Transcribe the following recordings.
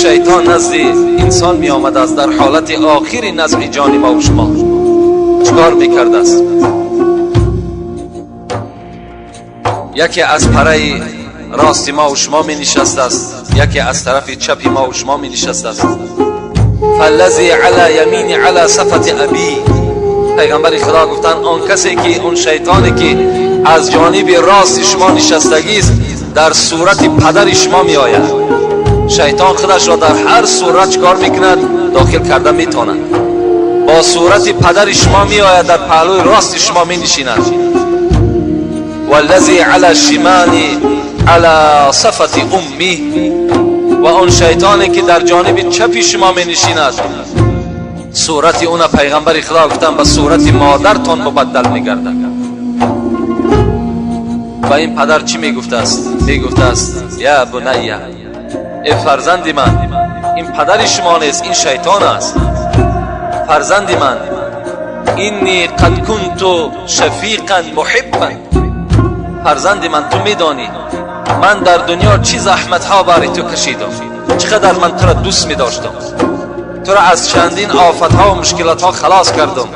شیطان نزد انسان می آمد است در حالت آخر نزع جان ما و شما چکار میکرد است؟ یکی از پره راست ما و شما می نشست است، یکی از طرف چپ ما و شما می نشست است. فالذی علی یمین علی صفت ابی، پیغمبر خدا گفتند آن کسی که اون شیطانی که از جانب راست شما نشستگی است در صورت پدر شما می آید. شیطان خودش را در هر صورت چکار میکند؟ داخل کرده میتواند. با صورت پدر شما می آید، در پهلوی راست شما می نشیند. والذی علی شمال علی صفت امی، و آن شیطانی که در جانب چپ شما می نشیند صورت اون پیغمبر خدا گفتن به صورت مادرتان مبدل میگردد. و این پدر چی میگفته است؟ میگفته است یا بنیه، ای فرزند من، این پدر شما نیست، این شیطان است. فرزند من، اینی قد کنت شفیقا محبا، فرزند من تو میدانی من در دنیا چی زحمت ها برای تو کشیدم، چقدر من تو را دوست می داشتم، تو را از چندین آفت ها و مشکلات ها خلاص کردم.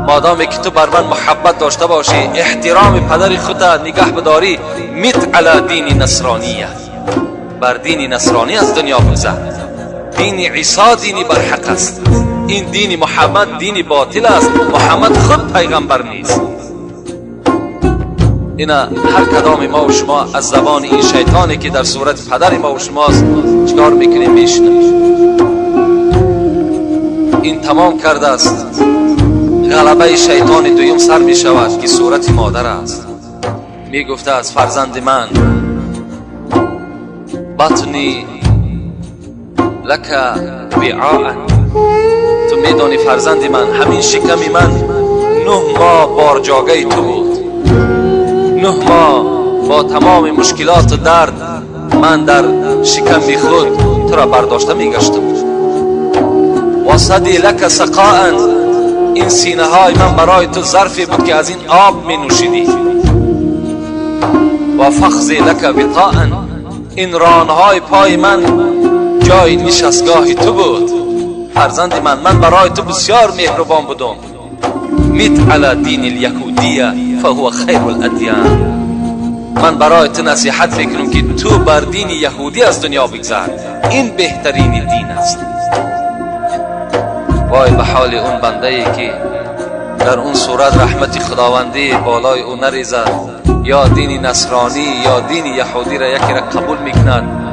مادامی که تو بر من محبت داشته باشی، احترام پدر خود نگه بداری، میت علی دین نصرانیه، بر دین نصرانی از دنیا بگذر. دین عیسی دینی برحق است، این دین محمد دین باطل است، محمد خود پیغمبر نیست. اینا هر کدام ما و شما از زبان این شیطانی که در صورت پدر ما و شماست چیکار میکنیم؟ میشنویم. این تمام کرده است. غلبه شیطان دویم سر می شود که صورت مادر است. می گفته از فرزند من، بطنی لک وعاء، تو میدانی فرزند من، همین شکم من 9 ماه بارجاگه تو بود، 9 ماه با تمام مشکلات و درد من در شکم خود تو را برداشته میگشتم. و صدی لک سقاء، این سینه های من برای تو ظرفی بود که از این آب می نوشیدی. و فخذی لک وطاء، این رانهای پای من جای نشستگاه تو بود. فرزند من، من برای تو بسیار مهربان بودم. میت علی دین الیهودیه فهو خیر الادیان، من برای تو نصیحت میکنم که تو بر دین یهودی از دنیا بگذر، این بهترین دین است. وای به حال اون بنده ای که در اون صورت رحمت خداوندی بالای او نریزد، یا دین نصرانی یا دین یهودی را یکی را قبول میکند.